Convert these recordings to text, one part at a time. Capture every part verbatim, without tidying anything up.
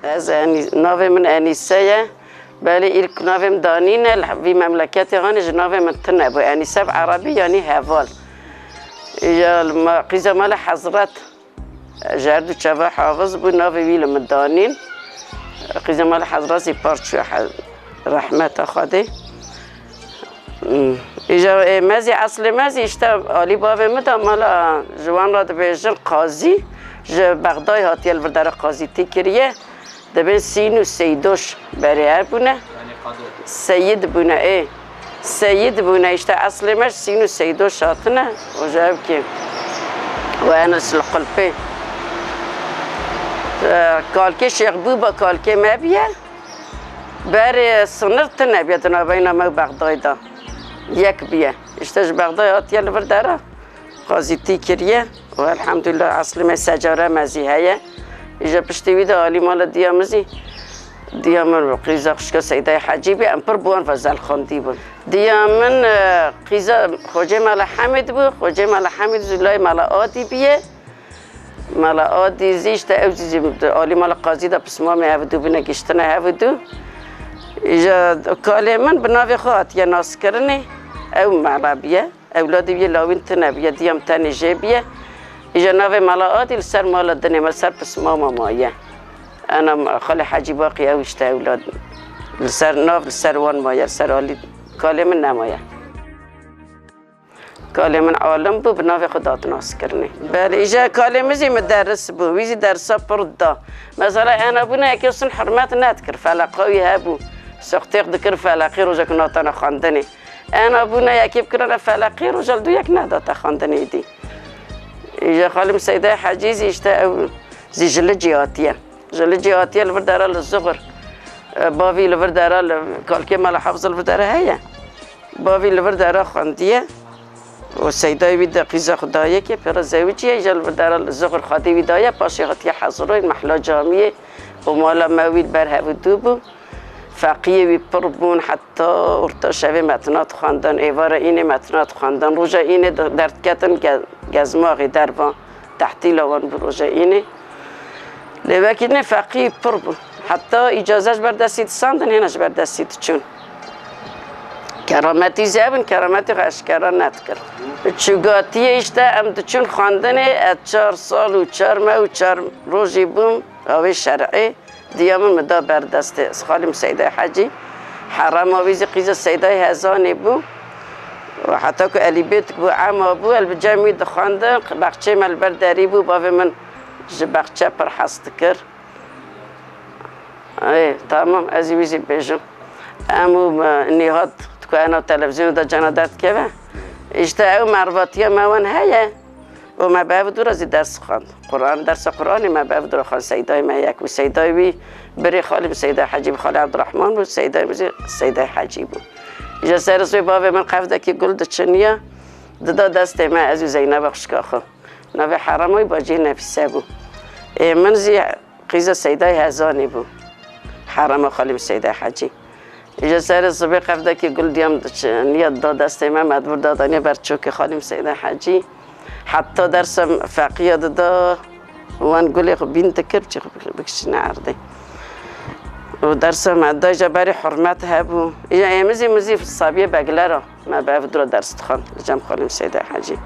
Ez Enî-, navê min Enîse ye. Belê, îlk navê min Danîn e, li vî memleketê hanê ji navê min tune bû. Enîse bi erebî yanî heval. Ya li ma-, qîza mala Hezret. Ji her du çava hafiz bû, navê wî li min Danîn. Qîza mala Hezret zî par çû he-, rehmeta Xwedê. Hmm. Îja, ê, me zî, eslê me zî işte alî bavê min de mala ji wan re dibêjin qazî, ji Bexdayê hatiye li vir dera qazîtî kiriye. Dibên Sîn û Seydoş berê hebûne. Yanî qado. Seyid bûne, ê. Seyid bûne, işte eslê me ji Sîn û Seydoş hatine. Û ji ev kê. Û Enes li Qulpê. E, kalkê Şêx Bûba kalkê me biye. Berê sinir tune biye di navbeyna me û Bexdayê de. Yek biye. İşte ji Bexdayê hatiye li vir dera qazîtî kiriye. Û elhamdülillah eslê me secare me zî heye. Îja piştî wî de alî mala diya min zî. Diya min qîza xwişka Seydayê Hecî bî. Em pir bi wan ve zelxandî bûn. Diya min, e, qîza Xocê Mela Hemîd bû. Xocê Mela Hemîd zû lay Mela Adî biye. Mala Adî zî işte ew zî, zî alî mala qazî de pismamê hev du bûne, giştine hev du. Îja kalê min bi navê xwe hatiye naskirinê. Ew mala biye. Ewladê wî lawîn tune biye, diyam tenê jê biye. Îja navê Mala Adî li ser mala dinê me, li ser pismama maye. Ena Xalê Hecî Baqî ew işte ewlad. Li ser nav, li ser wan maye, li ser alî kalê min nemaye. Kalê min alim bû, bi navê xwe datinaskirinê. Belê, îja kalê min zî mideris bû, wî zî dersa pir da. Mesela ena bûne yekê sin hurmet nedikir, feleqa wî hebû. Soxtêx dikir feleqî rojek natane xwendinê. Ena bûne yekê bikirine feleqî roja li dû yek nedate xwendinê dî. Îja xalim Seydayê Hecî zî işte ew zî ji Licê hatiye. Ji Licê hatiye li vir dera li Zuxur. E, bavî li vir dera li Kalkê Mela Hafizê li vir dera heye. Bavî li vir dera xwendiye û Seydayê wî de qîza xwe daye ke pêra zewiciye, îja li vir dera li Zuxur xwedê wî daye, paşê hatiye Heziroyê, mehla camiyê û mala me wî li ber hev û dû bû. Feqiyê wî pir bûn, heta orta şevê metina dixwendin, êvara înê metina dixwendin, roja înê de-, derdiketin ge-, gezmaxê derva. Tehtîla wan bû roja înê. Lê wekî ne feqî pir bû. Heta îcaze ji ber destî disandin, hêna ji ber destî diçûn. Kerametî zî hebin, kerametî xwe eşkera nedikir. Çûgatiyê işte em diçûn xwendinê, ez çar sal û çar meh û çar rojî bûm, avê şer'ê. Diya min min da ber destê Xalîm Seydayê Hecî. Herema wî zî qîza Seydayê Hezanê bû. Û heta ku elîbêt bû, ema bû, el bi cem wî dixwendin, bexçê me li ber derî bû, bavê min ji bexçe pir hez dikir. Ê, tamam, ez ê wî zî bêjim. Em û, e, Nîhat, ku ena televîzyonê de cana derdikeve. Îşte ew mervatiya me wan heye. Û me bi ev dû re zî ders xwend. Quran, dersa Quranê me bi ev dû re xwend. Seydayê me yek bû. Seydayê wî birê Xalî bû, Seydayê Hecî bû, Xalî Ebdurehman bû, Seydayê min zî Seydayê Hecî bû. Ji ser zû bavê min qevdekî gul diçiniya, dida destê me, ez û Zeyneba xwişka xwe. Navê herema wî bacê Nefîse bû. Ê min zî qîza Seydayê Hezanê bû. Herema Xalî bû, Seydayê Hecî. Îja serê sibê qevdekî gul diyam diçiniya da destê me, me di vir dadaniye ber çokê Xalîm Seydayê Hecî. Heta dersa feqiya dida wan gulê xwe bîn dikir, çi xwe bikişîne erdê. Û dersa me da îja berê hurmet hebû. Îja ê min zî, min zî sabiyê beglera. Me bi ev dû re ders dixwend li cem Xalîm Seydayê Hecî.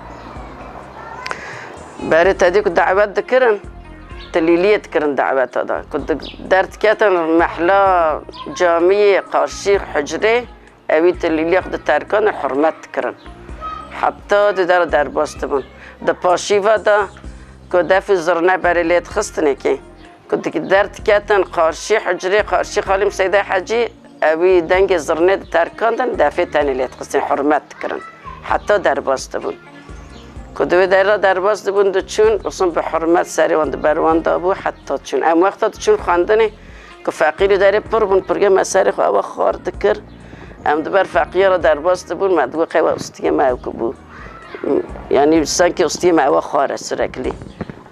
Berê tedî ku dawet dikirin, tilîliyê dikirin daweta de. Ku di-, derdiketin mehla camiyê qarşî hucrê, ewî tilîliya xwe diterkandin, hurmet dikirin. Heta di der derbas dibûn. Di paşîva de ku def û zirne berê lê dixistinê kê. Ku di-, derdiketin qarşî hucrê, qarşî Xalîm Seydayê Hecî, ewî dengê zirnê diterkandin, defê tenê lê dixistin, hurmet dikirin. Heta derbas dibûn. Ku di wê dera derbas dibûn, diçûn, Usun bi hurmet serê wan di ber wan dabû, heta diçûn. Em wexta diçûn xwendinê, ku feqî li derê pir bûn, pirgê me serê xwe ewa xwar dikir. Em di ber feqiya re derbas dibûn, me digot qey we ustiyê me ew ku bû. Yanî sankî ustiyê me ewa xwar e sürekli.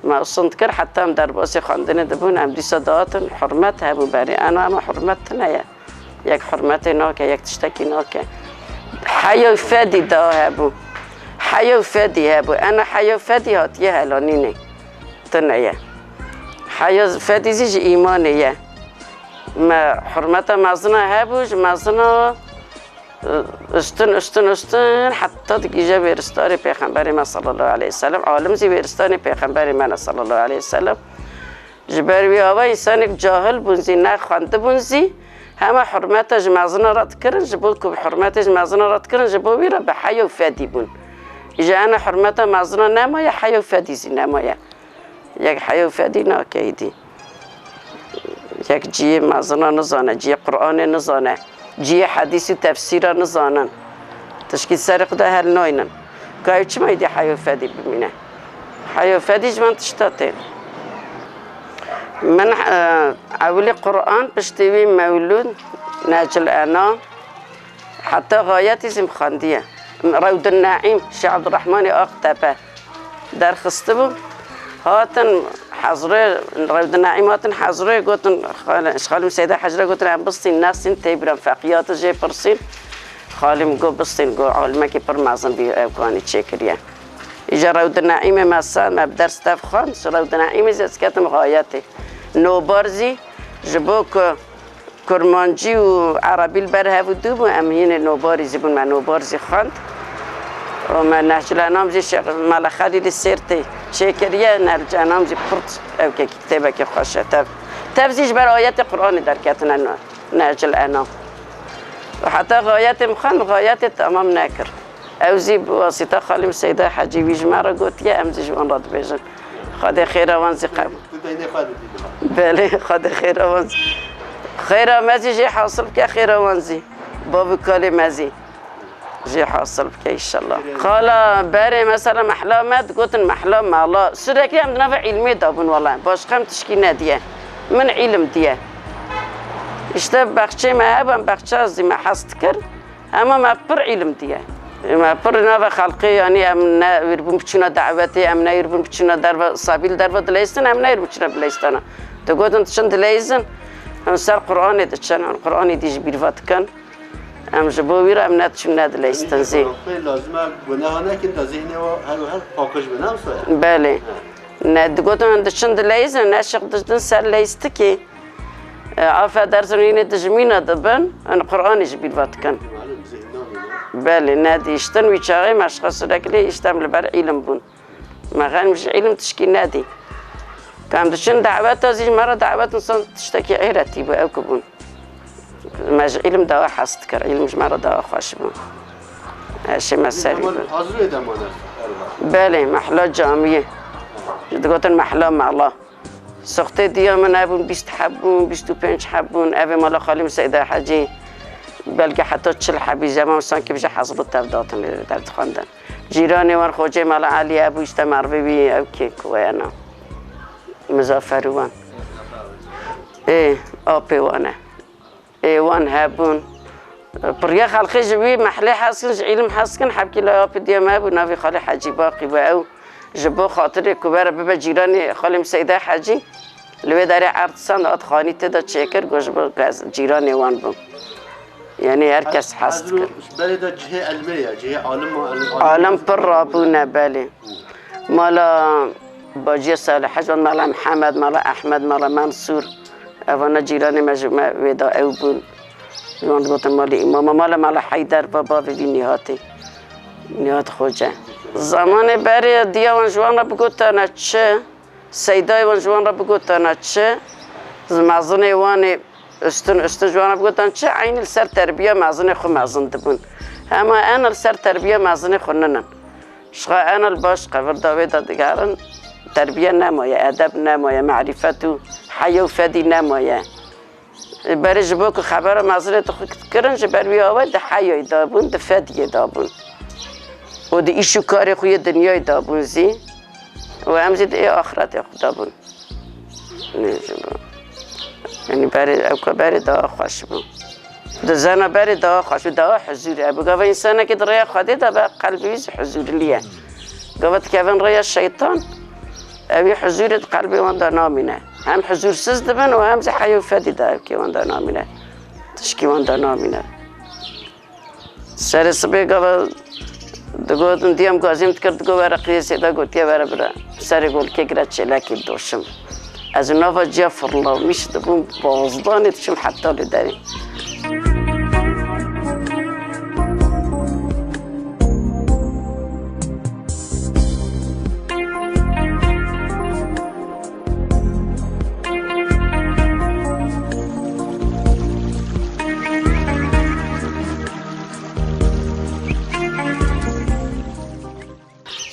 Me usun dikir, heta em derbasê xwendinê dibûn, em dîsa dihatin, hurmet hebû berê. Ena ema hurmet tune ye. Yek hurmetê nake, yek tiştekî nake. Heya û fedî da hebû. Heya û fedî hebû. Ena heya û fedî hatiye helanînê. Tune ye. Heya fedî zî ji îmanê ye. Me hurmeta mezina hebû, ji mezina, e, ustin, ustin, ustin, heta digihîje wêristarê Pêxemberê me sallallahu aleyhi ve sellem, alim zî wêristarê Pêxemberê me ne sallallahu aleyhi ve sellem. Ji ber wî ava însanek cahil bûn zî, nexwendibûn zî, hema hurmeta ji mezina re dikirin, ji bo ku bi hurmetê ji mezina re dikirin, ji bo wî re bi heya û fedî bûn. Îja ena hurmeta mezina nemaye, heya û fedî zî nemaye. Yek heya û fedî nake îdî. Yek cihê mezina nizane, cihê Qur'anê nizane, cihê hedîs û tefsîra nizanin. Tişkî serê xwe de hel naynin. Ka ew çima îdî heya û fedî bimîne? Heya û fedî ji van tişta tên. Min, e, ewilî Qur'an, piştî wî Mewlûd, Necil Enam, heta Xayetî zî min xwendiye. Rewdin Neîm, Şêx Ebdurrehmanê Aqtepe derxistibû. Hatin Hezrê, Rewdin Neîm hatin Hezrê, gotin, xal-, ji Xalîm Seyda Hecrê gotin, em bistîn, nesîn, tê biran feqiyat jê pirsîn. Xalîm got, bistîn, got, alimekî pir mezin bî, ew kanî çêkiriye. Îja Rewdin Neîmê me send, me bi ders tev xwend, ji Rewdin Neîmê zî ez ketim Xayetê. Nobar zî, ji bo ku Kurmancî û Erebî li ber hev û dû bû, em hînê nobarî zî bûn, me nobar zî xwend. Û me Nehcul Enam zî Şêx Mele Xelîlî Sêrtê çêkiriye, Nehcul Enam zî pir ewkekî kitêbekî xweş e. Tev, tev zî ji ber ayetê Qur'anê derketine Ne-, Nehcul Enam. Û heta Xayetê min xwend, Xayetê temam nekir. Ew zî bi wasîta Xalîm Seyda Hecî wî ji me re gotiye, em zî ji wan re dibêjin. Xwedê xêra wan zî qebûl. Tu deynê xwe didî diha. Belê, Xwedê xêra wan zî. Xêra me zî jê hasil bike, xêra wan zî. Bav û kalê me zî jê hasil bike înşallah. Xala berê mesela mehla me digotin mehla mala. Sürekli em di nava îlmê de bûn wela. Başqa em tişkî nediye. Min îlim diye. Îşte bexçê me hebû, em bexça zî me hez dikir. Hema me pir îlim diye. Me pir nava xelkê, yanî em ne wîr bûn biçûna dawetê, em ne wîr bûn biçûna derva, sabîl derva dileyistin, em ne wîr biçûna bileyistana. Digotin diçin dileyizin, em ser Qur'anê diçin, em Qur'anê dî ji bîr ve dikin. Em ji bo wî re em ne diçûn ne dileyistin zî. Xelkê lazim e guneha nekin da zihnê wa her û her paqij be, ne wisa ye? Belê. Ha. Ne digotin em diçin dileyizin, ne şix diçin ser leyistikê. E, afe derzin yine dijmîna dibin, in Qur'anê ji bîr ve dikin. Malum, zihna bîne. Belê, nedîştin wî çaxê me şixa sürekli îşte em li ber îlim bûn. Me xenim ji îlim tişkî nedî. Ka em diçin daweta zî ji me re dawet insan tiştekî êretî bû, ew ku bûn. Me ji îlim dawa hez dikir, îlim ji me re dawa xweş bû. Eşê me serî bû. Hazirê de mane erva. Belê, mehla camiyê. Digotin mehla mala. Soxtê diya min hebûn, bîst heb bûn, bîst û pênc heb bûn. Evê mala Xalîm Seyda Hecî, belkî heta çil hebî, zema sankî bi ji hezir û tev datin lê derdixwendin. Cîranê wan xocê mala Elî hebû, îşte mervê wî ew kê ku weyana. Mizafer û wan. Ê, apê wan e. Ê wan hebûn. Piriya xelkê ji wî mehlê hez kin, ji îlim hez kin, hebkî laya pidiyê me bû, navê Xalê Hecî Baqî bû. Ew ji bo xatirê ku were bibe cîranê Xalê Seyda Hecî, li wê derê erd sand hat xanî tê de çêkir, got ji bo ku ez cîranê wan bim. Yanî her kes hez dikir. Ji berê de cihê elmê ye, cihê alim û elm-, Alim pir rabûne, belê. Mala Baciyê Salih, ji wan mala Mihemed, mala Ehmed, mala Mensûr. Evana cîranê me ji me wê da ew bûn. Ji wan digotin malê Îmama, mala, mala Heyder, ba bavê vî Nîhatê. Nîhat Xoce. Zamanê berê diya wan ji wan re bigotana çi? Seydayê wan ji wan re bigotana çi? Mezinê wanê ustin, ustin ji wan re bigotan çi? Eynî li ser terbiya mezinê xwe mezin dibûn. Hema en li ser terbiya mezinê xwe ninin. Şixa en li baş qevir da wê de digerin, terbiye nemaye, edeb nemaye, merîfet û heya û fedî nemaye. Berê ji bo ku xebera mezirê dixwe kirin, ji ber wî awe di heyayê de bûn, di fediyê de bûn. Û di îş û karê xwe yê dinyayê de bûn zî. Û em zî di ê axiretê xwe de bûn. Nê ji bo. Yanî berê, ew ka berê daha xweş bû. Di zana berê daha xweş û daha huzûr e. Bi gava însanekî di rêya Xwedê de be qelbê wî zî huzûrlî ye. Gava dikevin rêya şeytan, ew ê huzûrê di qelbê wan de namîne. Hem huzûrsiz dibin û hem zî heya û fedî di ewkê wan de namîne. Tişkî wan de namîne. Serê sibê gava digotin diyam gazîm dikir, digo were qiyê Seyda gotiye were bira. Serê golikê gire çêlekê doşim. Ez nava ciya firlamîş dibûm, bazdanê diçûm heta li derê.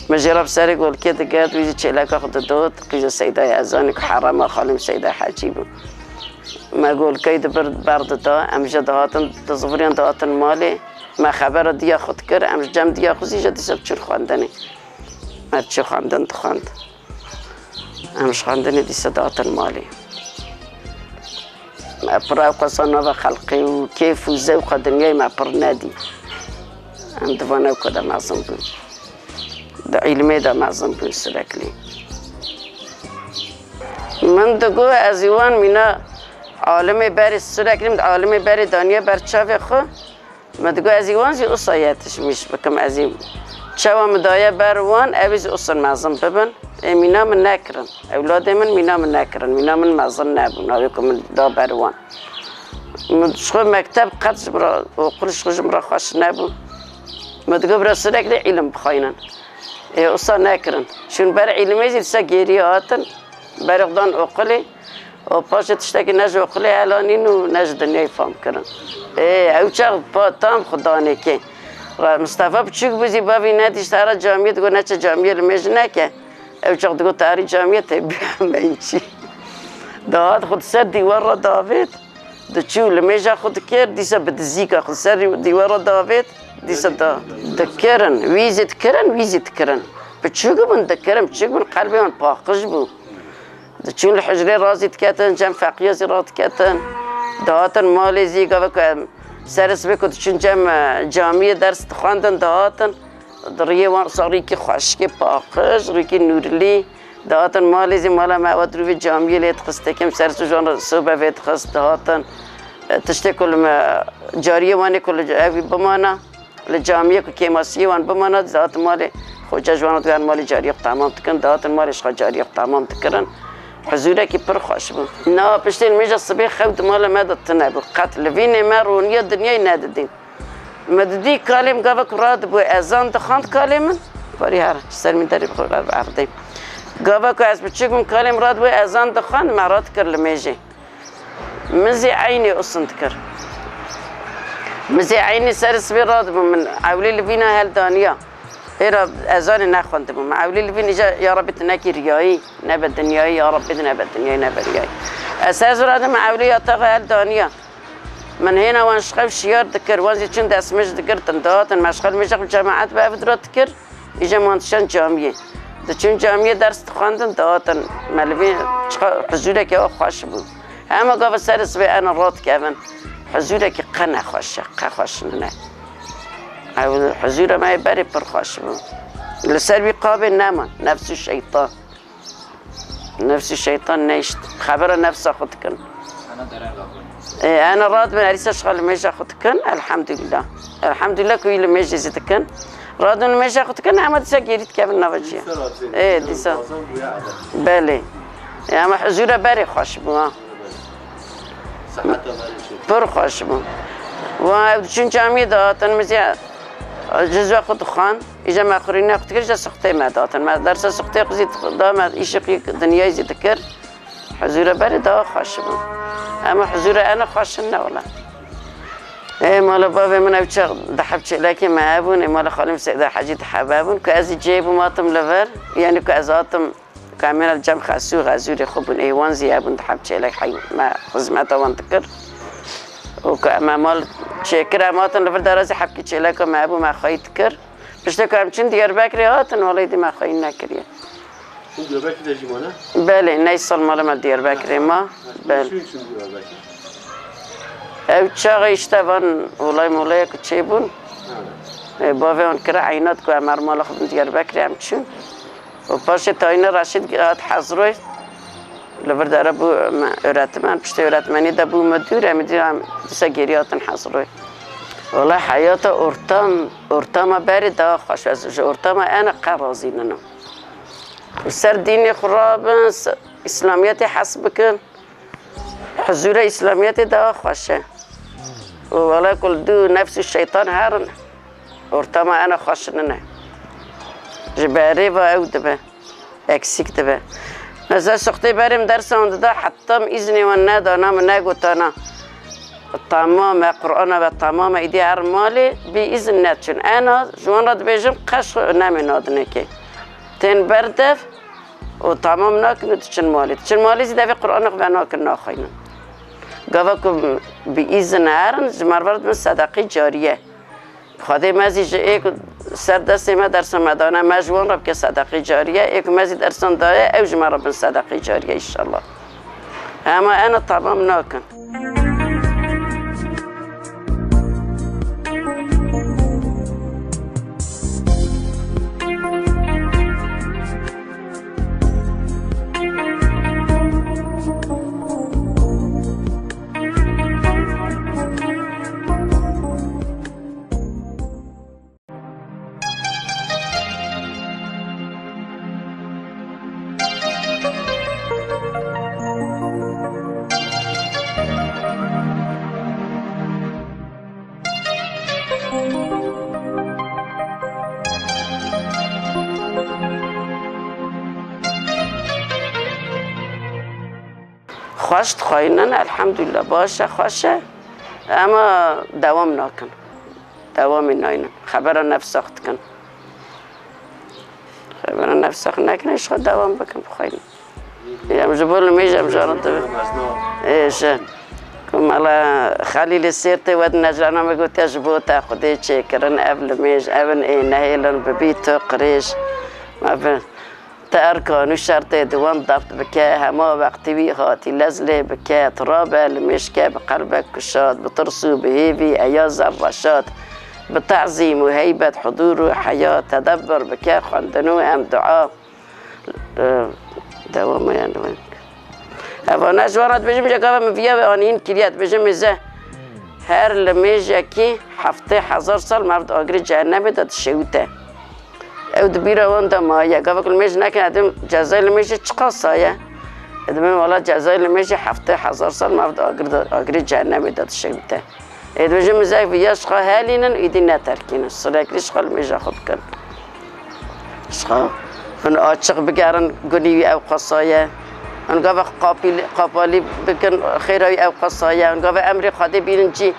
Min jê re bi serê golkê digirt, wî jî çêleka xwe didot, qîza Seydayê Ezanê ku herema xalê min Seyda Hecî bû. Me golkeyê dibir berdida, em jê dihatin, diziviriyan dihatin malê. Me xebera diya xwe dikir, em ji cem diya xwe zî jê dîsa diçûn xwendinê. Me diçû xwendin dixwend. Em ji xwendinê dîsa dihatin malê. Me pir ewqasa nava xelqê û kêf û zewqa dinyayê me pir nedî. Em di van ewka de mezin bûn. Di îlmê de mezin bûn sürekli. Min digot ez ê wan mîna alimê berê sürekli, min alimê berê daniye ber çavê xwe. Min digot ez ê wan zî usa yetişmîş bikim, ez ê çawa min daye ber wan, ew ê zî usin mezin bibin. Ê mîna min nekirin. Ewladê min mîna min nekirin. Mîna min mezin nebû, navê ku min da ber wan. Min ji xwe mekteb qet ji min re, oqul ji xwe ji min re xweş nebû. Min digot bira sürekli îlim bixwînin. Ê usa nekirin. Çûn ber îlimê zî dîsa gêrî hatin. Berê xwe dan oqilê. Û paşê tiştekî ne ji oqilê helanîn û ne ji dinyayê fam kirin. Ê, ew çax pa tam xwe danê kê. Ra Mistefa biçûk bû zî bavî nedîşt, hera camiyê digot neçe camiyê limêj neke. Ew çax digot tarî camiyê tê bî hemeyî çî. Dahat xwe di ser dîwar re davêt, diçû limêja xwe dikir, dîsa bi dizîka xwe ser dîwar re davêt, dîsa da dikirin, wî zî dikirin, wî zî dikirin. Biçûk bûn dikirin, biçûk bûn qelbê wan paqij bû. Diçûn li hicrê razî diketin, cem feqîya zî radiketin. Dihatin malê zî gava ku em serê sibê ku diçûn cem, e, camiyê ders dixwendin, dihatin. Di riyê wan sa rîkî xweşikê paqij, rîkî nûrlî. Dihatin malê zî mala me ewa dirûvê camiyê lê dixist, tekim ser sijan re sobe vê dixist, dihatin. E, tiştê ku li me cariyê wan ê ku li evî bimana. Li camiyê ku kêmasiyê wan bimana, dihatin malê xoca ji wan re digan malê cariyê xwe temam dikin, dihatin malê ji xwe cariyê xwe temam dikirin. Huzûrekî pir xweş bû. Na piştê nimêja sibê xew di mala me de tune bû. Qet livînê me roniya dinyayê nedidîn. Me didî kalê min gava ku radibû ezan dixwend kalê min. Parî her, ji ser min derê bixwe erdê. Gava ku ez biçûk bûm kalê min radibû ezan dixwend, me radikir limêjê. Min zî eynî usin dikir. Min zî eynî serê sibê radibû, min ewlî li vîna hel daniya. Êra ezanê nexwendibû. Min ewlî li vîn îca, ya Rebbî tu nekî riyayî, nebe dinyayî, ya Rebbî tu nebe dinyayî, nebe riyayî. Ez ser zora de min ewlî yataxa hel daniya. Min hêna wan ji xew şiyar dikir, wan zî çin destmêj digirtin, dihatin, me ji xew limêja xwe cemaet bi ev dira dikir. Îja wan dişan camiyê. Diçûn camiyê ders dixwendin, dihatin. Me li vê çiqa huzûrekê ew xweş bû. Hema gava serê sibê ena radikevin. Huzûrekî qe nexweş e, qe xweş nine. Ew huzûra me yê berê pir xweş bû. Li ser wî qabê nema, nefs û şeytan. Nefsî şeytan neyşt. Xebera nefsa xwe dikin. Ê, ena radibin, erîsa şixa limêja xwe dikin, elhamdülillah. Elhamdülillah ku wî limêjê zî dikin. Radin limêja xwe dikin, hema dîsa gêrî dikevin nava cî. Ê, dîsa. Belê. Ê, ama huzûra berê xweş bû, ha. Pir xweş bû. Wa ew diçûn camiyê dihatin, min zî cizve xwe dixwend. Îja me xurîna xwe dikir, îja suxtê me datin. Me dersa suxtê xwe zî da me, îşê xwe dinyayê zî dikir. Huzûra berê daha xweş bû. Ema huzûra ena xweş ne wala. Ê mala bavê min ew çax di heb çêlekê me hebûn, ê mala xalê min Seyda Hecî di heb hebûn, ku ez zî cêbûm hatim li vir, yanî ku ez hatim Ku em ê li cem xesû xezûrê xwe bûn, ê wan zî hebûn di heb çêlek hey me xizmeta wan dikir. Û ku em mal çêkir, em hatin li vir dera zî hebkî çêleka me hebû, me xweyî dikir. Piştê ku em çûn Diyarbekirê hatin, welê dî me xweyî nekiriye. Hûn Diyarbekirê de jî mane? Belê, ney sal mala me Diyarbekirê ma. Belê. Çûn çûn Diyarbekir? Ew çaxê îşte van olay molaya ku çêbûn. Ha. Ê, bavê wan kire eynat ku em her mala xwe bin Diyarbekirê em çûn. Û paşê Tayîne Reşîd hat Hezroyê. Li vir dere bû me-, öğretmen, piştî öğretmenî de bû müdür, em dî em dîsa gêrî hatin Hezroyê. Wela heyata ortam, ortama berê daha xweş. Ez ji ortama ene qe razî ninim. Li ser dînê xwe rabin, se-, Îslamiyetê hes bikin. Huzûra Îslamiyetê daha xweş e. Û wele ku li dû nefs û şeytan herin, ortama ena xweş nine. Ji berê ve ew dibe. Eksik dibe. Ez suxtê berê min dersan dida, heta min îznê wan nedana, min negotana. Tamam e, Qur'ana ve tamam e, îdî her malê bi îzin neçin. Ena ji wan re dibêjim, qeş xwe nemê nadinekê. Tên ber dev û tamam nakin û diçin malê. Diçin malê zî devê Qur'ana xwe venakin, naxwînin. Gava ku bi îzin herin, ji me re dibin sedeqî cariye. Xwedê me zî ji ê ku ser destê me dersa me dane, me ji wan re bike sedeqî cariye, ê ku me zî dersan daye, ew ji me re bin sedeqî cariye înşallah. Hema ena tamam nakin. Xweş dixwayînin, elhamdulillah, baş e, xweş e. Ema dewam nakin. Dewamê naynin. Xebera nefsax dikin. Xebera nefsax nekin, ji xwe dewam bikin, bixwayînin. Em ji bo limêj em caran dibin. Ê, ji. Ku mala Xelîlê Sêrtê we di necrana me gotiye, ji bo te Xwedê çêkirin, ev limêj, ev in ê nehêlin, bibî tu qirêj. Me bi Te erkan û şertê di wan deft bike, hema wextî wî hatî lez lê bike, tu rabe limêjke bi qelbek kuşat, bi tirs û bi hêvî eya zerreşat, bi tezîm û heybet hudûr û heya, tedebbur bike xwendin û em dua. Dewama yani. Evana ji wan re dibêjim, ji gava min viya ve anîn kiriye, dibêjim, mêze her limêjekî heftê hezar sal merv di agirê cehennemê de dişewite. Ew di bîra wan de maye. Gava ku limêj nekin, edim cezayê limêjê çiqasa ye? Edim wala cezayê limêjê heftê hezar sal merv di agir de, agirê cehennemê de dişewite. Ê dibêjim, mizek viya ji xwe helînin, îdî neterkînin. Sürekli ji xwe limêja xwe bikin. Ji xwe hin açiq bigerin, gunî wî ew qasa ye. Hin gava qapîl-, qapalî bikin, xêra wî ew qasa ye. Hin gava emrê Xwedê bînin cî,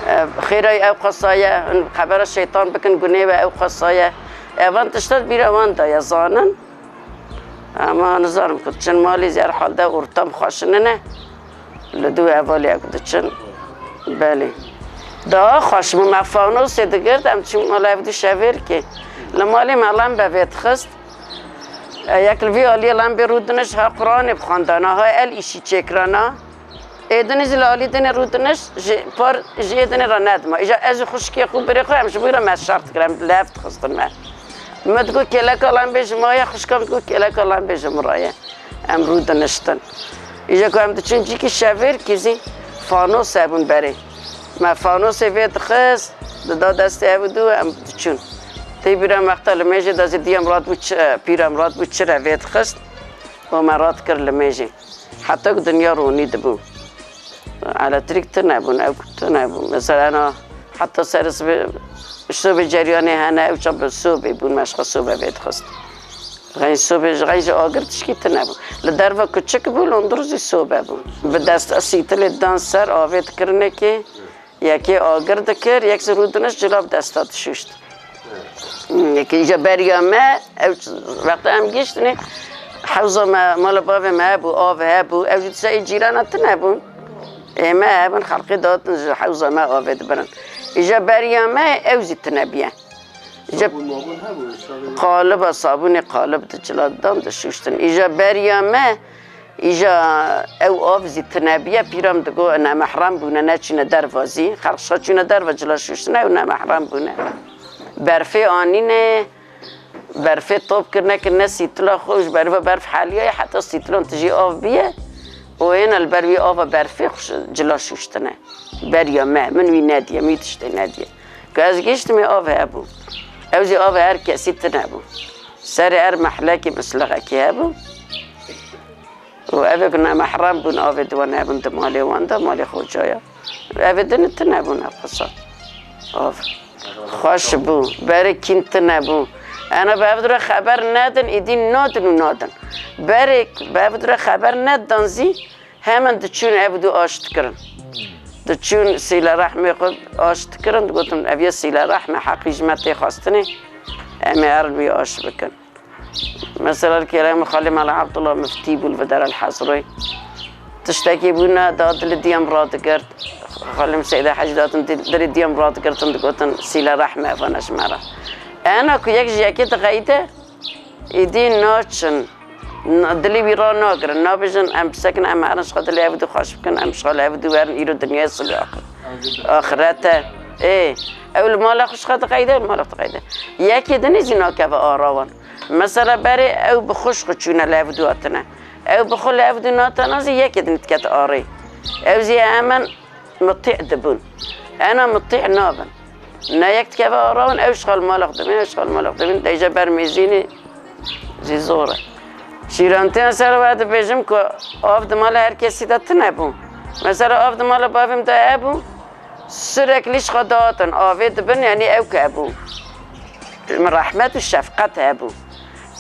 e, xêra wî ew qasa ye. Hin xebera şeytan bikin, gunê we ew qasa ye. Evan tişta di bîra wan de ye, zanin. Ama nizanim ku diçin malî zî her halde ortam xweş nine. Li dû hevalê ku diçin. Belê. Daha xweş bû, me fanosê digirt, em çûn mala ev du şevêrkê. Li malê me lembe vê dixist. E, yek li vî aliyê lembê rûdiniş ha Quranê bixwendana, ha el îşî çêkirana. Ê dinê zî li alî dinê rûdiniş, ji par ji ê dinê re nedima. Îja ez û xwişkê xwe, birê xwe, em ji bo re me şert dikir, em li hev dixistin me. Min digot kêleka lembê ji me ye, xwişka min digot kêleka lembê ji min re ye. Em rûdiniştin. Îja ku em diçûn cîkî şevêrkî zî fanos hebûn berê. Me fanosê vê dixist, dida destê ev û dû em diçûn. Tê bîra me wexta limêjê de zî diyem radbû çi, pîra min radbû çi re vê dixist û me radikir limêjê. Heta ku dinya ronî dibû. Elektrîk tune bûn, ew tune bûn. Mesela ena heta ser sibê, sobê ceryanê hene, ew çav bi sobê bûn, me ji xwe sobe vê dixist. Xeyn sobê ji xeyn ji agir tişkî tune bû. Li derve kuçik bû, li hundir zî sobe bû. Bi dest sîtilê dan ser avê dikirinekê, yekê agir dikir, yek zî rûdiniş cila bi desta dişuşt. Hmm, yekê îja beriya me, ew ç-, wexta em gihiştinê, hewza me, mala bavê me hebû, av hebû, ew jî disa ê cîrana tune bûn. Ê me hebin, xelqê dihatin ji hewza me avê dibirin. Îja beriya me, ew zî tune biye. Îja Sabûn mabûn hebû, sabûn. Qaliba, sabûnê qalib di cila didan dişuştin. Îja beriya me, îja ew av zî tune biye, pîra min digo nemehrem bûne, neçûne derva zî. Xelq şa çûne derva cila şuştine, ew nemehrem bûne. Berfê anîne, berfê top kirine, kirine sîtila xwe, ji ber ve berf heliyaye, heta sîtilan tijî av biye. Û êne li ber wî ava berfê xwe cila şuştine. Beriya me, min wî nediye, min wî tiştê nediye. Ku ez gihiştimê av hebû. Ew jî av her kesî tune bû. Serê her mehlekî mislixekî hebû. Û evê ku nemehrem bûn, avê di wan hebûn di malê wan de, malê xocaya. Evê din tune bûn ev qisa. Av. Xweş bû. Berê kîn tune bû. Ena bi ev dire xeber nedin, îdî nadin û nadin. Berê bi ev dire xeber nedan zî, hemen diçûn ev du aş dikirin. Diçûn sîle rehmê xwe aş dikirin, digotin, ev ye sîle rehme, heqî ji me tê xwestinê, em ê herin wî aş bikin. Mesela, li kerem Xalê Mela Abdullah Miftî bû li Dera El Hezroyê. Tiştekî bûne, da dilê diyem radigirt. Xalê Seyda Hecî datin di-, dilê diyem radigirtin, digotin, sîle rehme evane ji me re. Ena ku yek ji yekê diqeyde, êdî naçin. Na-, dilê wî ranagirin. Nabêjin, em bisekin, em herin ji xwe dilê ev du xweş bikin, em ji xwe li ev du werin, îro dinyayê silê axir-, axirete. Ê, ew li mala xwe ji xwe diqeyde, ew li mala xwe diqeyde. Yekê dinê zî nakeve ara wan. Mesela berê ew bi xwe ji xwe çûne li ev du hatine. Ew bi xwe li ev du natana zî yekê dinê dikete arê. Ew zî hemen mitî dibûn. Ena mitî nabin. Ne yek dikeve ara wan, ew ji xwe li mala xwe dibin, ew ji xwe li mala xwe dibin. Deyce ber mêzînê zî zor e. Şîrantiyan ser we dibêjim ku av di mala her kesî de tune bû. Mesela av di mala bavê min de hebû, sürekli ji xwe dihatin, avê dibin, yanî ew ke hebû. Rehmet û şefqet hebû.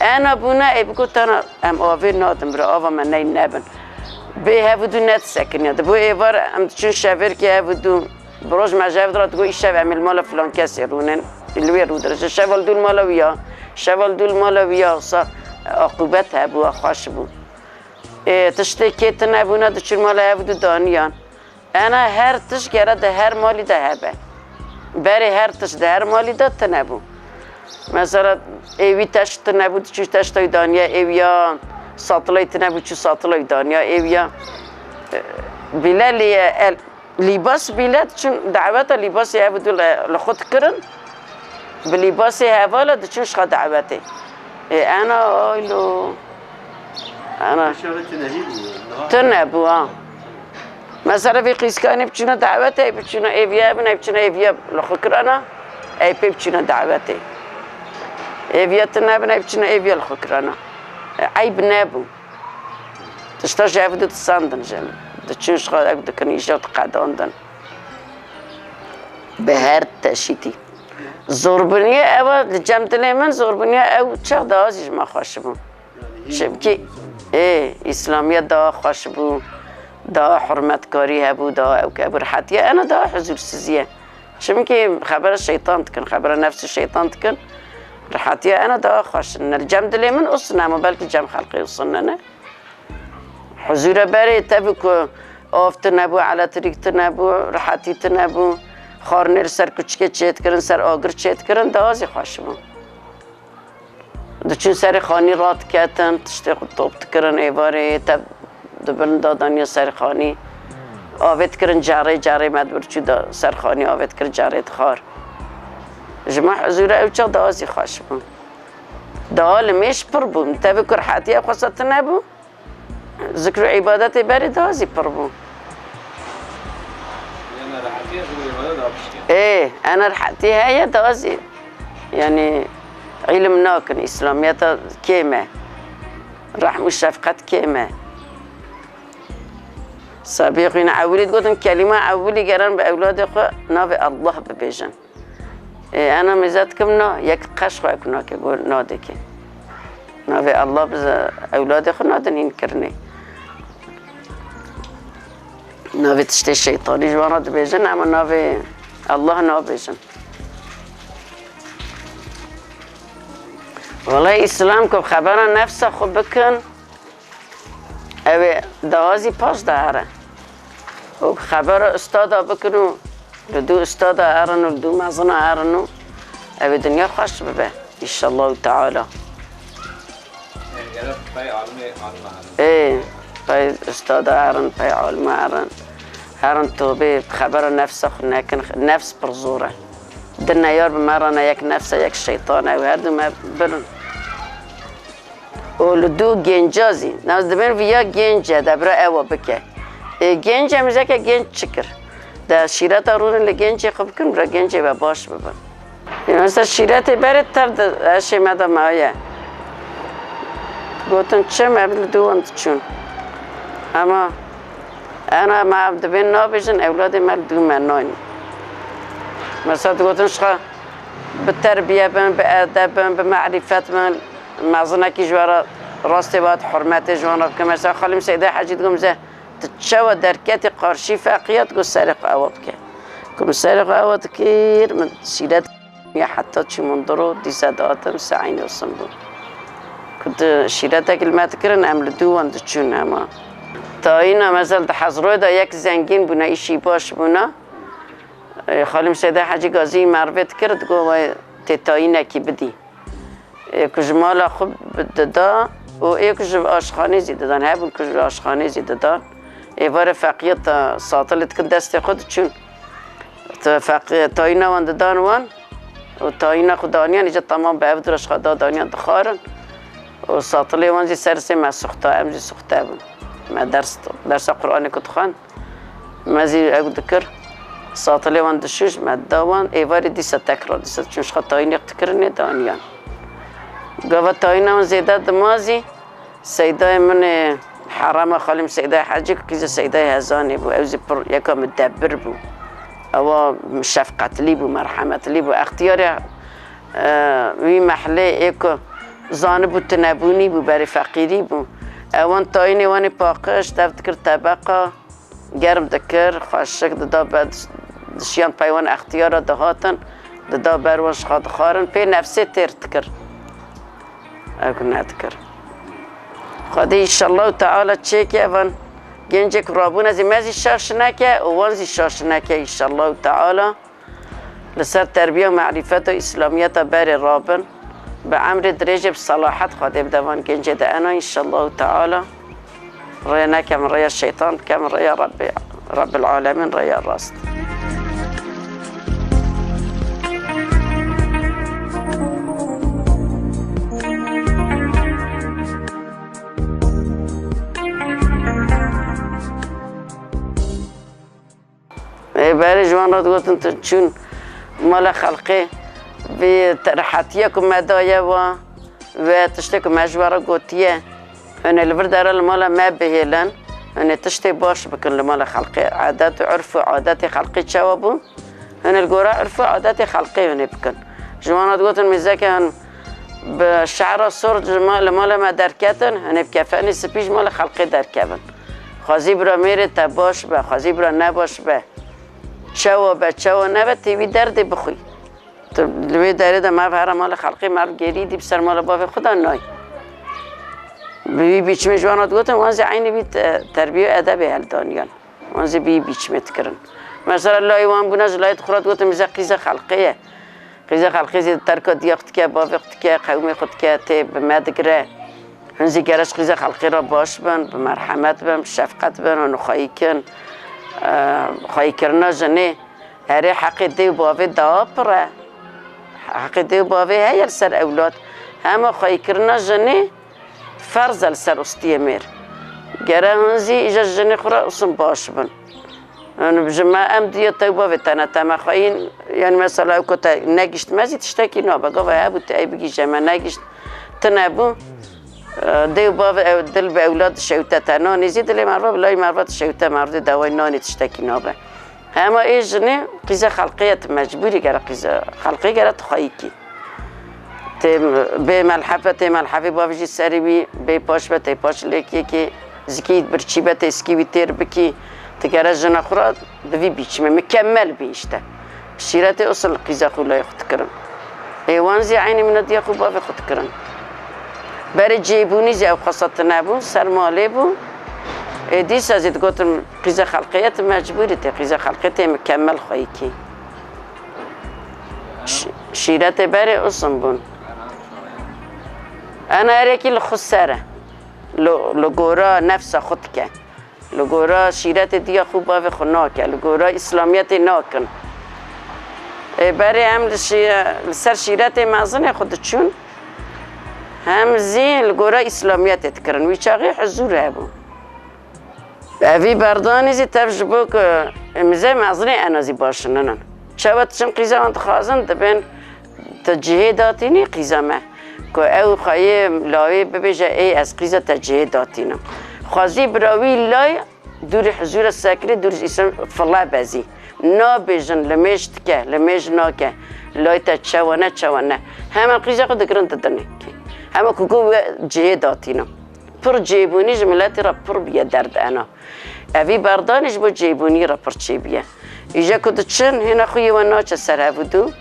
Ena bûne, ê bigotana, em avê nadin, bira ava me ney nebin. Bê hev û du nedisekiniya. Di bo êvar em diçin şevêrkê hev û du. Bi roj me ji hev re digot, îşev em ê li mala filan kesê rûnin. Li wê rûdirêjin. Şeva li dû li mala wî ya. Şeva li dû li mala wî ya. Wisa aqûbet hebû, xweş bû. Ê, tiştê kê tune bûne, diçin mala hev û du daniyan. Ena her tişt gere di her malî de hebe. Berê her tişt di her malî de tune bû. Mesela êwî teşt tune bû, diçû teşta wî daniye, êwî ya satilay tune bû, çû satila wî daniye, êwî ya, e, bîle lê ye, el, lîbas bîle diçûn daweta lîbasê ev du li, li xwe dikirin. Bi lîbasê hevala diçûn ji xwe dawetê. Ê, ena, ay lo. Ena. Şerê tunehî bû, niha. Tune bû, ha. Mesela vê qîskanê biçûna dawetê, biçûna êviye bin, biçûna êviye li xwe kirana, ey pê biçûna dawetê. Êviye tune bin, biçûna êviye li xwe kirana. Eyb nebû. Tişta ji ev du disandin jin. Diçûn ji xwe ev dikin, îja diqedandin. Bi her teşîtî. Zorbûniyê ew e, li cem dilê min zorbûniya ew çax daha zî ji me xweş bû. Çimkî, ê, Îslamiyet daha xweş bû, daha hurmetkarî hebû, daha ew ke bû rehetiye, ena daha huzûrsizî ye. Çimkî xebera şeytan dikin, xebera nefsî şeytan dikin, rehetiye ena daha xweş in. Li cem dilê min usin e, ama belkî cem xelqê usin ne. Huzûre berê tevî ku av tune bû, eletrîk tune bû, rehetî tune bû, xwarinê li ser kuçikê çêdikirin, ser agir çêdikirin, daha zî xweş bû. Diçûn serê xanî radiketin, tiştê xwe top dikirin, êvarê tev dibirin dadaniya serê xanî. Avê dikirin cerê, cerê me dibir çû da ser xanî, avê dikirin cerê dixwar. Ji me huzûre ew çax daha zî xweş bû. Daha li mêj pir bû. Tevî ku rehetiya xwe se tune bû. Zikr û îbadetê berê daha zî pir bû. Ê, ena rehetî heye daha zî. Yanî îlim nakin, îslamiyeta kêm e. Rehm û şefqet kêm e. Sabîqîn ewilî digotin, kelîma ewilî geran bi ewladê xwe navê Allah bibêjin. Ê, ena mêze dikim na, yek qeş xwe ew nake, go nadekê. Navê Allah bi ze-, ewladê xwe nadin hîn kirinê. Navê tiştê şeytanî ji wan re dibêjin, ema navê Allah nabêjin. Wele Îslam ku xebera nefsa xwe bikin, Ew ê daha zî paş de here. Û xebera ustada bikin û li dû ustada herin û li dû mezina herin û ew ê dinya xweş bibe. Înşallahu Teala. Ê, pey ustada herin, pey alima herin. Herin tobê xebera nefsa xwe nekin. Nefs pir zor e. Di neyar bi me re ne, yek nefs e, yek şeytan e. Ew her du me birin. Û li dû genca zî, nas dibên viya genc e, de bira ewa bike. Ê, genc e, mizeke genc çi kir? De şîreta rûnin li gencê xwe bikin, bira gencê ve baş bibin. Ê, mesela şîretê berê tev de eşê me de maye. Gotin çi, me li dû wan diçûn. Ema ena me ev dibên nabêjin, ewladê me li dû me nayîn. Mesela digotin şixa bi terbiye bin, bi edeb bin, bi merîfet bin, mezinekî ji we re rastê ve hurmetê ji wan re bikin. Mesela Xalîm Seydê Hecî digo mize, tu çawa derketî qarşî feqiya, digo serê xwe ewa bike. Ku min serê xwe ewa dikir, min şîret ya heta çû min diro, dîsa dihatim, se eynê usim bû. Ku di şîretekî li me dikirin, em li dû wan diçûn ema. Tayîna, mesela di Hezroyê de yek zengîn bûna, îşî baş bûna. E, Xalîm Seyda Hecî Gazî merivê dikir, digo, "Wey tê tayînekî bidî." Ê ku ji mala xwe bi-, dida û ê ku ji aşxanê zî didan. Hebûn ku ji aşxanê zî didan. Êvarê feqiyê ta satilê dikin destê xwe diçûn. Tu feqiyê tayîna wan didan wan û tayîna xwe daniyan, îca temam bi ev dira ji xwe da daniyan dixwarin. Û satilê wan zî ser sê me suxta, em zî suxte bûn. Me ders, dersa Qur'anê ku dixwend, me zî ew dikir. Satilê wan dişûj, me da wan, êvarê dîsa tekrar, dîsa çûn ji xwe tayînê dikirinê daniyan. Gava tayîna wan zêde dima zî, Seydayê min ê herema Xalîm Seyda Hecî, ku qîzê Seydayê Hezanê bû, ew zî pir yeka midebir bû. Ewa şefqetlî bû, merhemetlî bû. Extiyarê, e, wî mehlê ê ku zanibû tunebûnî bû, berê feqîrî bû. Ewan tayînê wan ê paqij, dev dikir tebeqa, germ dikir, xweşik dida ber, dişiyan pey wan extiyara dihatin, dida ber wan ji xwe dixwarin, pê nefsê têr dikir. Ew nedikir. Xwedê înşallahu teala çêke van gencê ku rabûne zî me zî şaş neke û wan zî şaş neke înşallahu teala. Li ser terbiya û merîfeta îslamiyeta berê rabin. Bi emrê dirêjê, bi selahet Xwedê bide van gencê de ena înşallahu teala. Rê nekem rêya şeytan, bikem rêya Rabbê, Rabbil Alemin, rêya rast. Ê, berê ji wan re digotin, tu çûn mala xelqê, vê te-, rehetiya ku me daye wa, vê tiştê ku me ji we re gotiye, hûn ê li vir dera li mala me bihêlin, hûn ê tiştê baş bikin li mala xelqê. Edet û urf û adetê xelqê çawa bû? Hûn ê li gora urf û adetê xelqê hûn ê bikin. Ji wan re digotin, mêzeke hûn bi şehra sor ji ma-, li mala me derketin, hûn ê bi kefenê spî ji mala xelqê derkevin. Xwezî bira mêrê te baş be, xwezî bira nebaş be. Çawa be, çawa nebe, tê wî derdê bixwî. Tu li wê derê de merv here mala xelqê, merv gêrî dî bi ser mala bavê xwe de nayê. Bi wî biçimê ji wan re digotin, wan zî eynî wî te-, terbiye û edebê heldaniyan. Wan zî bi wî biçimê dikirin. Mesela layê wan bûne, ji layê xwe re digotin, bize qîza xelqê ye. Qîza xelqê zî terka diya xwe dike, bavê xwe dike, qewmê xwe dike, tê bi me digire. Hûn zî gere ji qîza xelqê re baş bin, bi merhemet bin, bi şefqet bin, hûn xweyî kin. E, xweyîkirina jinê, erê heqê dê û bavê daha pir e. Heqê dê û bavê heye li ser ewlad. Hema xweyîkirina jinê ferz e li ser ustiyê mêr. Gere hûn zî îja jinê xwe re usin baş bin. Yani ji me em diya te û bavê te ne, te me xweyîn, yani mesela ew ku te negişt me zî tiştekî nabe. Gava hebû tu ey bigîje me negişt, tu nebû. E, dê û bavê ew dil bi ewlad dişewte te. Nanê zî dilê merva bi layê merva dişewte, merv dê dawayê nanê tiştekî nabe. Hema ê jinê qîza xelqê ye, tu mecbûrî gere qîza xelqê gere tu xweyî kî. Tê bê melhef be, tê melhefê bavêjî serê wî, bê paş be, tê paş lêkê kê, zikî birçî be, tê zikî wî têr bikî. Tu gere jina xwe re bi vî biçimê, mikemmel bî îşte. Şîretê usul qîza xwe layê xwe dikirin. Ê wan zî eynî min diya xwe bavê xwe dikirin. Berê cêbûnî zî ew xwesa tune bû, ser malê bû. Ê dîsa zî digotin qîza xelqê ye, tu mecbûrî tê qîza xelqê tê mikemmel xweyî kî. Ş-, şîretê berê usin bûn. Ena erekî li xwe ser e. Li, li gora nefsa xwe dike. Li gora şîretê diya xwe bavê xwe nake. Li gora îslamiyetê nakin. Ê berê em li şî-, li ser şîretê mezinê xwe diçûn. Hem zî li gora îslamiyetê dikirin. Wî çaxê huzûr hebû. Evî berdanî zî tev ji bo ku mizê mezinê ena zî baş ninin. Çawa diçin qîza wan dixwazin, dibên tu cihê datînî qîza me. Ku ew xweyê lawê bibêje, ê ez qîza te cihê datînim. Xwezî bira wî lay dûrî huzûra sekirê, dûrî îslam file bezî. Nabêjin, limêj dike, limêj nake. Lay te çewa ne, çewa ne. Hemen qîza xwe digirin didin. Hema ku got we cihê datîna. Pir cêbûnî ji miletî re pir bûye derd ena. Evî berdanî ji bo cêbûnî re pir çêbûye. Îje ku diçin, hêna xwiyê we naçe ser hev û dû,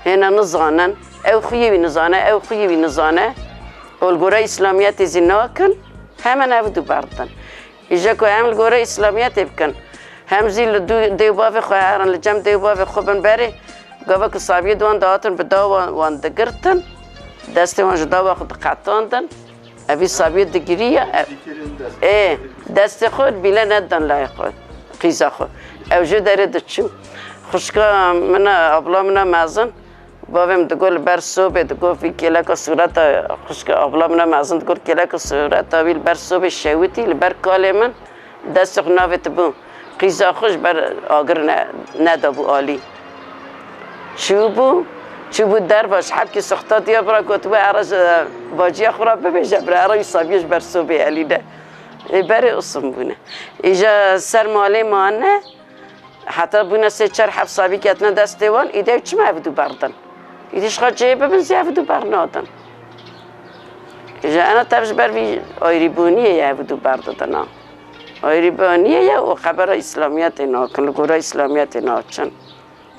hêna nizanin, ew xwiyê wî nizane, ew xwiyê wî nizane, û li gora îslamiyetê zî nakin, hemen hev û dû berdin. Îje ku em li gora îslamiyetê bikin, hem zî li dû dê û bavê xwe herin, li cem dê û bavê xwe bin berê, gava ku sabiyê di wan de hatin bi da wan, wan digirtin, destê wan ji dawa xwe diqetandin. Evî sabiyê digiriye. Ev, ê, destê xwe bîle nedan layê xwe, qîza xwe. Ew ji derê diçû. Xwişka min e, abla min e mezin, bavê min digot li ber sobê, digot vî kêleka sûreta, xwişka abla min e mezin digot kêleka sûreta wî li ber sobê şewitî, li ber kalê min. Destê xwe navê tibû. Qîza xwe ji ber agir ne, nedabû alî. Çûbû, çûbû derva ji hebkî sixta diya bira gotibû, "Ere ji baciya xwe re bibêje bira, ere wî sabiyê ji ber sobê elîne." Ê berê usim bûne. Îja ser malê mane, heta bûne sê çar heft sabî ketine destê wan, îde ew çima ev du berdin? Îdî ji xwe cihê bibin zî ev du bernadin. Ji ena tev ji ber vî ayrîbûniyê ye ev du berdidina. Ayrîbûniyê ye û xebera îslamiyetê nakin, li gora îslamiyetê naçin.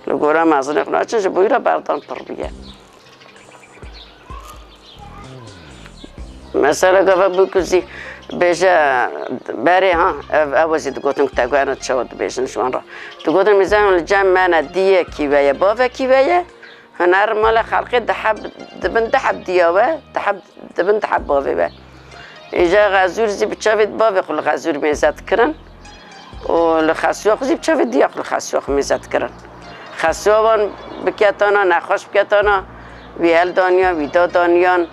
Li gora mezinê xwe naçin, ji bo wî re berdan pir bûye. Mesela gava bû ku zî bêje berê ha, ev, ew zî digotin ku te got ena çawa dibêjin ji wan re. Digotin mîzan li cem me ne diyekî we ye, bavekî we ye. Huner mala xelqê di heb, dibin di heb diya we, di heb, dibin di heb bavê we. Îja xezûr zî bi çavê bavê xwe li xezûr mêze dikirin û li xesûya xwe zî bi çavê diya xwe li xesûya xwe mêze dikirin. Xesûya wan biketana, nexweş biketana, wî heldaniya, wî dadaniyan,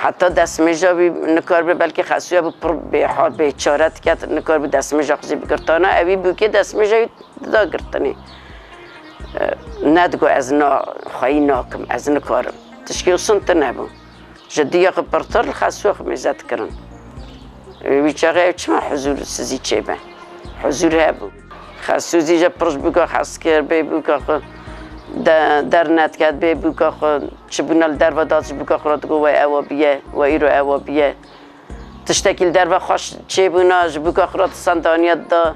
heta destmêja wî nikaribe, belkî xesûya bû pir bêhal, bêçare diket, nikaribe destmêja xwe zî bigirtana, ewî bûkê destmêja wî dida girtinê. E, nedigo ez na, xweyî nakim, ez nikarim. Tişkê wisa tune bû. Ji diya xwe pirtir li xesûya xwe mêze dikirin. Wî çaxê ew çima huzûrsizî çêbe? Huzûr hebû. Xesû zî ji pir ji bûka hez kir, bê bûka xwe de-, dernediket, bê bûka xwe çibûna li derve da, ji bûka xwe re digo we ewa bûye, we îro ewa bûye. Tiştekî li derve xweş çêbûna, ji bûka xwe re di sendaniya da,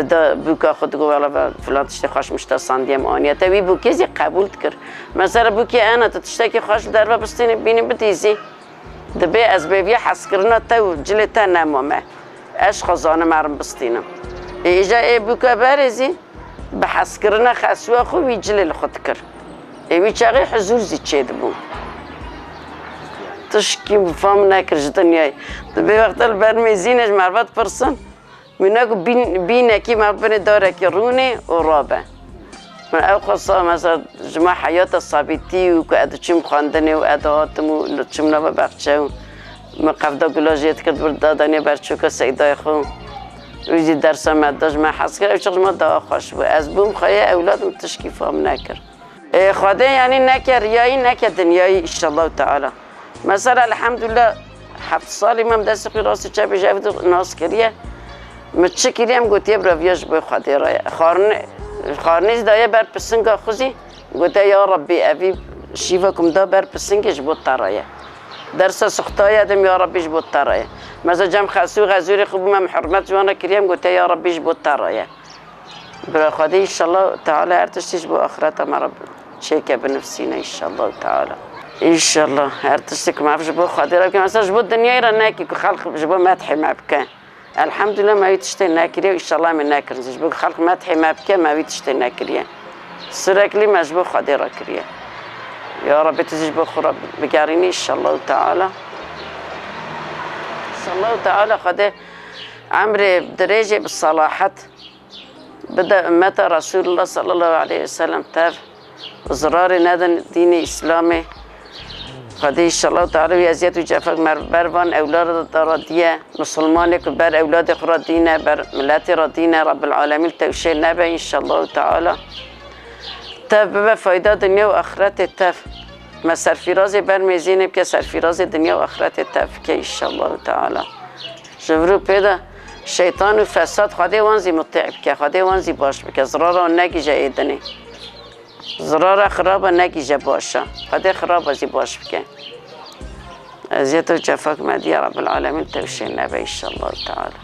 da bûka xwe digo, "Wela ve filan tiştê xweş min ji te sandiye, min aniye." Te wî bûkê zî qebûl dikir. Mesela bûkê ena tu tiştekî xweş li derve bistînî, bînî bidî zî, dibê ez bêviya hezkirina te û cilê te nemame. Ez ji xwe zanim erim bistînim. Ê, îja ê bûka berê zî, bi hezkirina xesûya xwe wî cilê li xwe dikir. Ê wî çaxê huzûr zî çêdibû. Tişkî min fam nekir ji dinyayê. Di vê wexta li ber mêzînê ji merve dipirsin, mîna ku bîn-, bînekî merve binê darekî rûnê û rabe. Min ew xwesa, mesela, ji me heyata sabîtî û ku ez diçûm xwendinê û ez dihatim û diçûm nava bexçe û min qevda gula jê dikir, dibir dadaniya ber çoka seydayê xwe. Wî zî dersa me da, ji me hez kir, ew çax ji me daha xweş bû. Ez bûm xweyê ewlad, min tişkî fam nekir. Ê, Xwedê, yanî neke riyayî, neke dinyayî, înşallahu teala. Mesela, elhamdulillah, heft salî me destê xwe rastî çepê ji ev du nas kiriye. Min çi kiriye, min gotiye, bira viya ji bo Xwedê re ye. Xwarin-, xwarinê zî daye ber pisinga xwe zî, gote, "Ya Rabbî, evî şîva ku min da ber pisingê ji bo te re ye." Dersa sixtaye dim, "Ya Rabbî, ji bo te re ye." Mesela cem xesû xezûrê xwe bû me, min hurmet ji wan re kiriye, min gote, "Ya Rabbî, ji bo te re ye." Bira Xwedê, înşallah teala her tiştî ji bo axireta me re çêke binivîsîne, înşallah teala. Înşallah her tiştî ku me ji bo Xwedê re bike, mesela ji bo dinyayê re nekî ku xelq ji bo medhê me bike. Elhamdulillah me wî tiştê nekiriye, înşallah em ê nekirin. Ji bo ku xelq medhê me bike, me wî tiştê nekiriye. Sürekli me ji bo Xwedê re kiriye. Ya Rabbî, tu zî ji bo xwe re bigerînî, înşallah teala. Înşallah teala Xwedê emrê dirêjê bi selahet bide ummeta Resulullah sallallahu aleyhi ve sellem tev, zirarê nedin dînê Îslamê. Xwedê înşallah teala wî eziyet û cefak mer ber van ewlada da radiye, misilmanê ku ber ewladê xwe radîne, ber miletê radîne, Rabbil Alemîn tewşê nebe înşallah teala. Tev bibe fayda dinya û axiretê tev. Me serfîrazê ber mêzînê bike, serfîrazê dinya û axiretê tev bike înşallah teala. Ji vir û pê de şeytan û fesad Xwedê wan zî mutî bike, Xwedê wan zî baş bike. Zirara wan negîje ê dinê. Zirara xiraba negîje başa. Xwedê xiraba zî baş bike. Eziyet û cefak me diya Rabbil Alemin tevşê nebe inşallah teala.